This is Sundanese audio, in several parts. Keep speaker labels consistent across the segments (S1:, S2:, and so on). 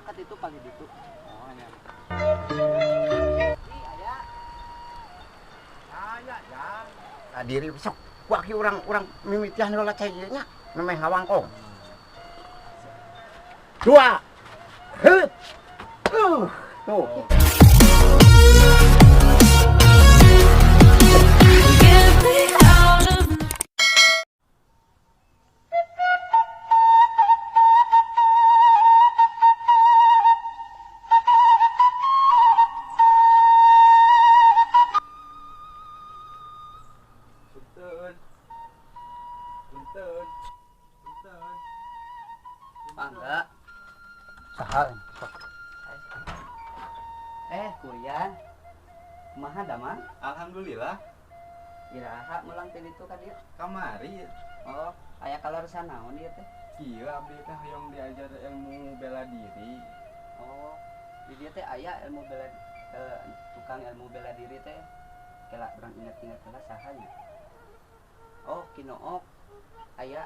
S1: caket itu pagi ditu.
S2: Oh nya.
S1: Ih aya.
S3: Aya jang. Diri sok ku aki urang mimitian heula cai ieu nya memeh ngawangkong. Dua. Heup. Tuh.
S2: Punten. Punten.
S1: Mangga.
S3: Saha?
S1: Kurian. Kumaha damang?
S2: Alhamdulillah.
S1: Iraha mulang ti ditu ka dieu?
S2: Kamari.
S1: Oh, aya kaleresan naon ieu teh?
S2: Kieu abdi teh hoyong diajar ilmu bela diri.
S1: Oh, di dieu teh aya ilmu bela tukang ilmu bela diri teh. Kela urang inget-inget heula saha nya. Oh, Kinook aya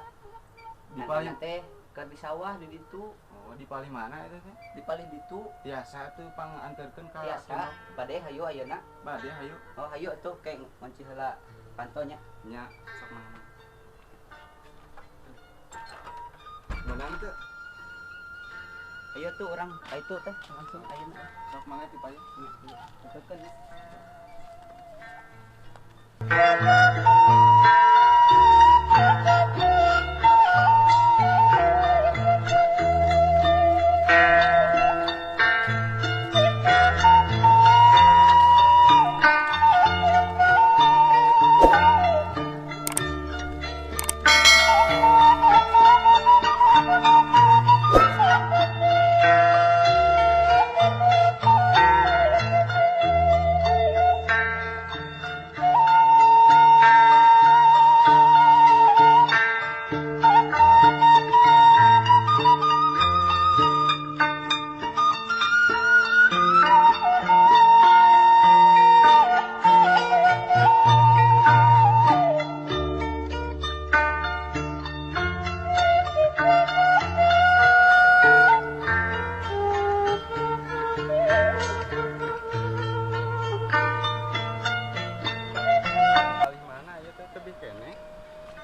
S2: di paling
S1: teh keur di sawah di ditu.
S2: Oh, di palih mana eta teh?
S1: Di palih ditu.
S2: Biasa tuh panganterkeun ka
S1: biasa. Bade hayu ayeuna.
S2: Bade hayu.
S1: Oh, hayu atuh keng ngunci heula pantonya.
S2: Nya, sok mangga. Meunang teu?
S1: Ayo tuh urang ka itu teh langsung ayeuna.
S2: Sok mangga ti payun.
S1: Nya, tuturkeun nya.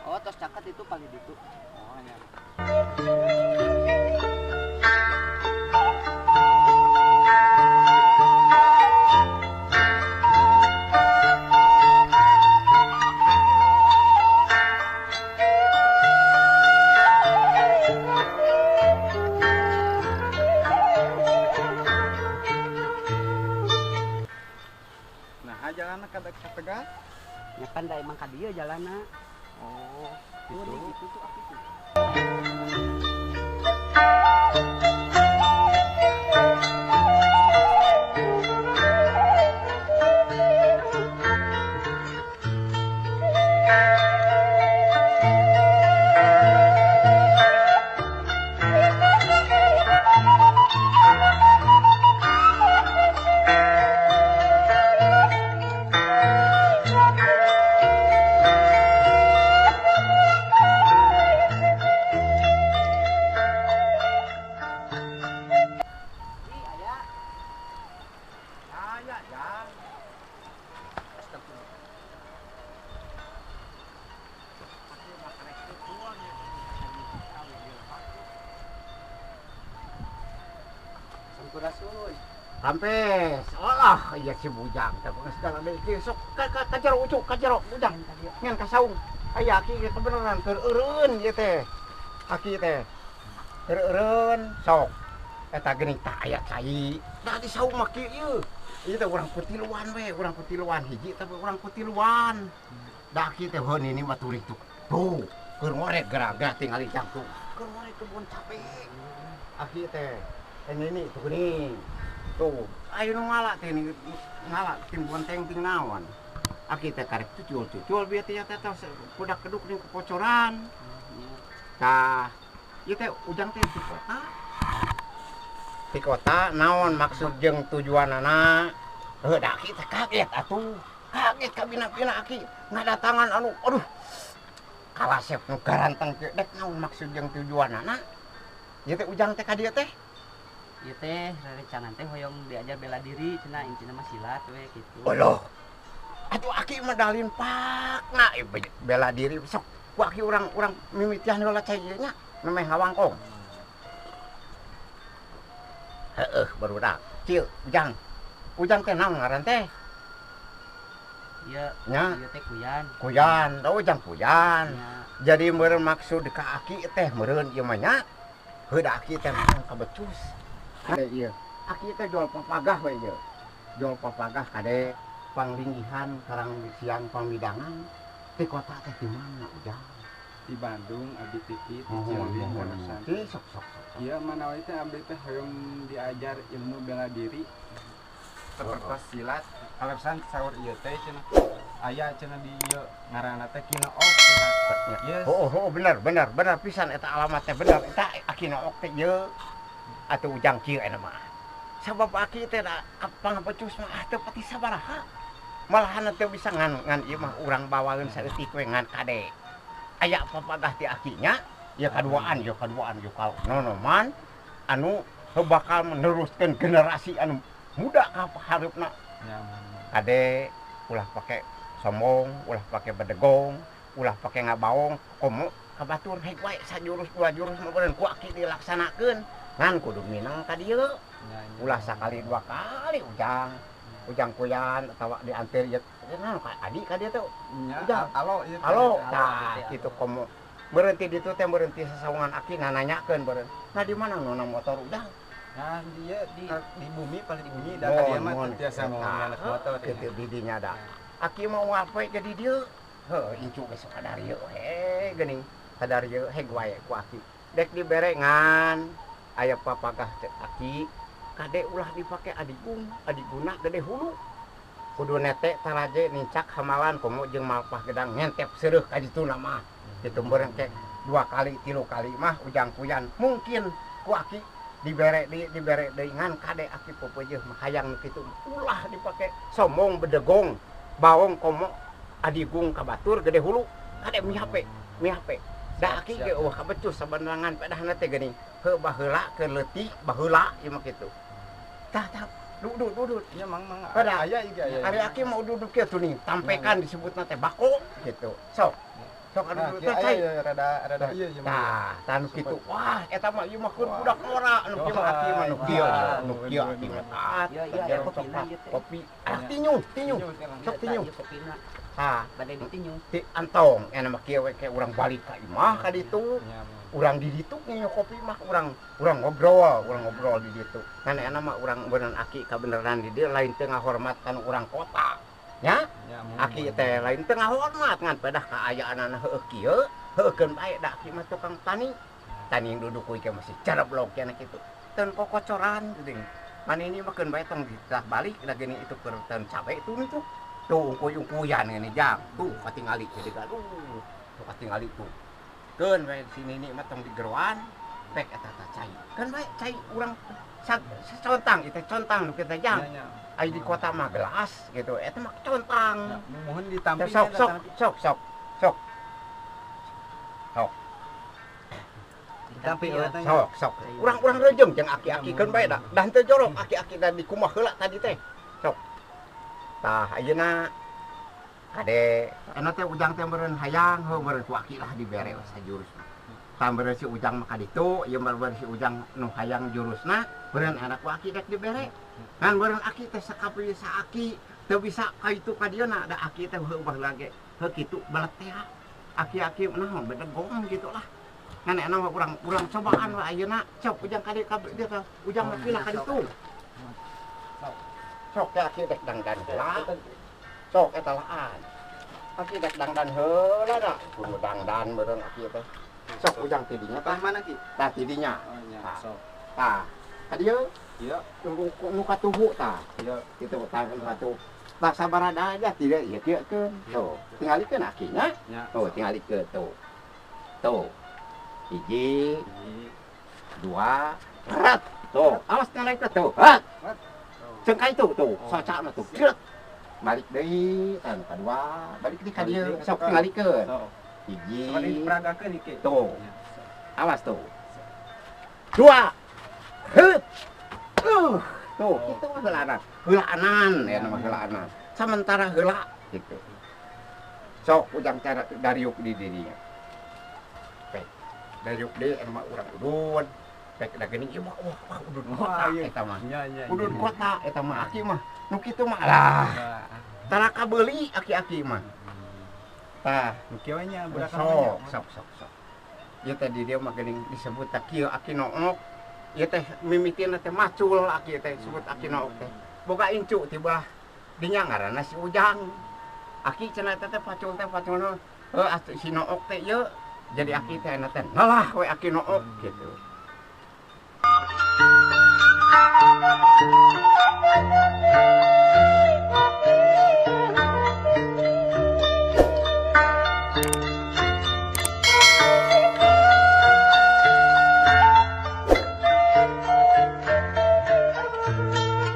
S1: Oh, tos caket itu pagi ditu.
S2: Oh, nya. Nah, jalanna ka Tegal?
S1: Ya kan da emang ka dieu jalanna.
S2: Oh,
S1: gitu. Gitu tuh aku tuh. Sampurasun.
S3: Rampes. Alah, iya si bujang teh geus dalam deui sok ka jero ucuk ka jero bujang. Ngan ka saung. Aya aki ge kebeneran keur eureun ieu teh. Aki teh. Keur eureun sok. Eta geuning tah aya cai. Da di saung mah kieu ieu. Ieu teh urang kutiluan we, urang kutiluan hiji tapi urang kutiluan. Da aki teh heun ini mah turing tuh. Tuh, keur ngorek gara-gara tingali jangkung. Keur ngorek kebun cabe. Aki teh. Ini tuh geuning. Tuh, ayo nu ngala teh ini ngala tim bonteng ting naon. Aki teh karek cucul-cucul bieu teh teh budak keduk ning kepocoran. Tah, ieu teh ujang teh di kota. Di kota naon maksud jeung tujuanana? Heuh da aki teh kaget atuh. Kaget kabina-bina aki ngadatangan anu aduh. Kalasep nu garanteng teh dek naon maksud jeung tujuanana? Ieu teh ujang teh ka dieu teh.
S1: Ieu teh rerencangan teh hoyong diajar bela diri cenah, intina mah silat we kitu.
S3: Oloh. Atuh aki mah dalin pakna bela diri sok ku aki urang mimitian heula cai ieu nya memeh ngawangkong. Heeh barudak. Cieu Ujang. Ujang teh naon ngaran teh?
S1: Ieu
S3: nya.
S1: Ieu teh Kuyan.
S3: Kuyan, tau Ujang Kuyan.
S1: Nya.
S3: Jadi meureun maksud ka aki teh meureun ieu mah nya. Heuh da aki teh memang kabecus. Kade ieu. Aki teh jual papagah we ieu. Jual papagah kade panglingihan karang siang pamidangan di kota teh di mana Ujang?
S2: Di Bandung abdi tiki di
S3: Oh,
S2: Cileunyi
S3: oh,
S2: kaleresan.
S3: oh. Sok sok sok.
S2: Ieu manawi teh abdi teh hoyong diajar ilmu bela diri. Sapertos silat, kaleresan saur ieu teh cenah aya cenah di ieu ngaranna teh Ki Nook cenah. Yes.
S3: Oh, oh, bener bener bener pisan eta alamat teh bener eta Aki Nook teh ieu. Atuh Ujang kieu eta mah. Sabab aki teh da pangapecus mah teu pati sabaraha. Malahan teu bisa ngan ngan ieu mah urang bawaeun saeutik we ngan kade. Aya papagah ti akinya, ieu kaduaan, ieu kaduaan, ieu nonoman anu bakal meneruskeun generasi anu muda ka hareupna.
S2: Ya,
S3: Kade ulah pake sombong, ulah pake bedegong, ulah pake ngabaong, komo ka batur hek wae sajurus dua jurus mah beureun ku aki dilaksanakeun. Ngan kudu minang ka dieu. Ulah sakali dua kali Ujang. Ujang Kuyan atawa diantir ieu naon ka adi ka dieu teh.
S2: Nya,
S3: Ujang.
S2: Alo ieu teh.
S3: Alo,
S1: Alo,
S3: tah
S1: gitu,
S3: kitu
S1: alo.
S3: Komo. Berhenti ditu teh berhenti sasawangan aki nananyakeun beureun. Nah di mana nona motor Ujang?
S2: Nah, dia di bumi paling bumi da ka dieu mah
S3: Mohon,
S2: teu tiasa
S3: mohon.
S2: ngomong anak motor.
S3: Kitu di dinya da. Aki mau ngapain ke di dieu? Heuh, incu geus kadarieu he geuning. Kadarieu heg wae ku aki. Dek dibere ngan aya papagah cek aki kade ulah dipake adigung, adiguna gede hulu. Kudu nete taraje nincak hamalan komo jeung malpah gedang ngentep seureuh ka dituna mah. Kitu meureun ke 2 kali 3 kali mah Ujang Kuyan mungkin ku aki dibere di dibere deui ngan kade aki pepeujeuh mah hayang nu kitu ulah dipake sombong bedegong baong komo adigung ka batur gede hulu kade mihape mihape da aki ge eueuh kabecus sabenerangan pedahna teh geuning heuh baheula keur leutik baheula ieu mah kitu tah tah duduk duduk
S2: Nya mang mang
S3: Pada.
S2: aya ieu ge aya.
S3: Ari aki mau duduk kieu tuh nih tampekan disebutna teh bako gitu sok sok
S2: Nah,
S3: anu
S2: kieu
S3: teh
S2: aya
S3: cai
S2: ya rada rada ieu ieu mah.
S3: Tah, tah nu kitu. Wah, eta mah ieu mah keur
S2: Wah.
S3: budak ngora nu kieu mah aki mah nu kieu
S2: Wah.
S3: nu kieu aki mah. Ah,
S1: Ieu ieu aya kopina ieu teh.
S3: kopi. Ah, tinyu, tinyu. Sok tinyu.
S1: Ieu kopina.
S3: Tah,
S1: Bade ditinyu.
S3: ti antong ena mah kieu we ke urang balik ka imah ka ditu.
S2: Nya, mang.
S3: Urang di ditu nginyu kopi mah urang urang ngobrol, urang ngobrol di ditu. Ngan ena mah urang beunang aki kabeneran di dieu lain teu ngahormat kana urang kota. Nya,
S2: Nya, mun.
S3: aki teh lain teu ngahormat ngan pedah kaayaanana heueuh kieu, heueuhkeun bae da aki mah tukang tani. Tani duduk kuy ke masih cereblok cenah kitu. Teu kokocoran geuning. Manini mah keun bae tong ditah balik da geuning itu keur teun cabe itu nih tuh. Tuh ungkuy-ungkuyan ngene jang. Tuh katingali jadi gaduh. Tuh katingali tuh. Keun bae si nini mah tong digeroan pek eta tah cai. Keun bae cai urang contang itu contang nu kita jang.
S2: Nya, nya.
S3: Ai di kota mah gelas gitu. Eta mah contang.
S2: Ya, mohon ditampi
S3: Sok
S2: nya,
S3: sok
S2: tampi.
S3: sok sok sok sok
S2: Ditampi
S1: Ditampi
S2: eueuh teh nya.
S3: sok sok. Urang-urang rejeung jeung aki-aki keun bae da. Da henteu jorok aki-aki da dikumaha heula tadi teh. Sok. Tah ayeuna kade anu teh Ujang teh meureun hayang heuh meureun ku aki lah dibere we sajurus mah. Tah meureun si Ujang mah ka ditu, ieu meureun si Ujang nu hayang jurusna, meureun anak ku aki dek dibere. Ngan meureun aki teh sakapi saaki teu bisa ka itu ka dieu na da aki teh heuh baheula ge. Heuh kitu belet teh. Aki-aki naon bedegong gitu lah. Ngan enak mah urang urang cobaan lah ayeuna. Sok Ujang ka dieu ka dieu ka Ujang mah pila ka ditu. Sok teh aki dek dangdan heula. Sok eta laan. Aki dek dangdan heula da. Kudu dangdan meureun aki teh. Sok Ujang tidinya
S2: Tah
S3: tah.
S2: mana ki?
S3: Tah tidinya.
S2: Oh nya,
S3: Tah.
S2: sok.
S3: Tah. Ka dieu
S2: Ieu,
S3: nu katuhu tah.
S2: ieu.
S3: Kitu tah nu katuhu. Tah sabarada aja tidak ieu kieukeun. Tuh, tingalikeun akinya.
S2: Nya.
S3: Tuh, tingalikeun tuh. Tuh. Hiji,
S2: Hiji.
S3: dua, rat. Tuh, awas ngalek tuh. Hat.
S2: Tuh.
S3: Cengkai tuh, tuh,
S2: Oh.
S3: socana tuh. Cret. Balik deui, tah nu kadua, balik deui ka
S2: Balik
S3: dieu,
S2: deui ka
S3: sok
S2: tukang.
S3: tingalikeun.
S2: Sok.
S3: Hiji.
S2: Sok diperagakeun ieu ki.
S3: Tuh.
S2: Nya, sok.
S3: Awas tuh. Dua. Heup. Tuh, tuh, kitu mah heulaanan. Heulaanan ya nama heulaanan. Sementara heula gitu. Sok ujang cara dariuk di dirinya. Pek. Dariuk deui anu mah urang udud. Pek da geuning ieu mah wah, wah udud kota eta mah.
S2: Nya nya.
S3: Udud kota eta mah aki mah. Nu kitu mah lah. Tara kabeuli aki-aki mah. Tah,
S2: Nu kieu nya budak.
S3: Sok, sok, sok, sok. Ieu teh di dieu mah geuning disebut teh kieu Aki Nook. Ieu teh mimitina teh macul aki teh sebut Aki Nook teh. Boga incu ti belah dinya ngaranna si Ujang. Aki cenah teh teh pacul teh pacul heuh si Nook teh ieu jadi aki teh anu teh ngalah we Aki Nook gitu.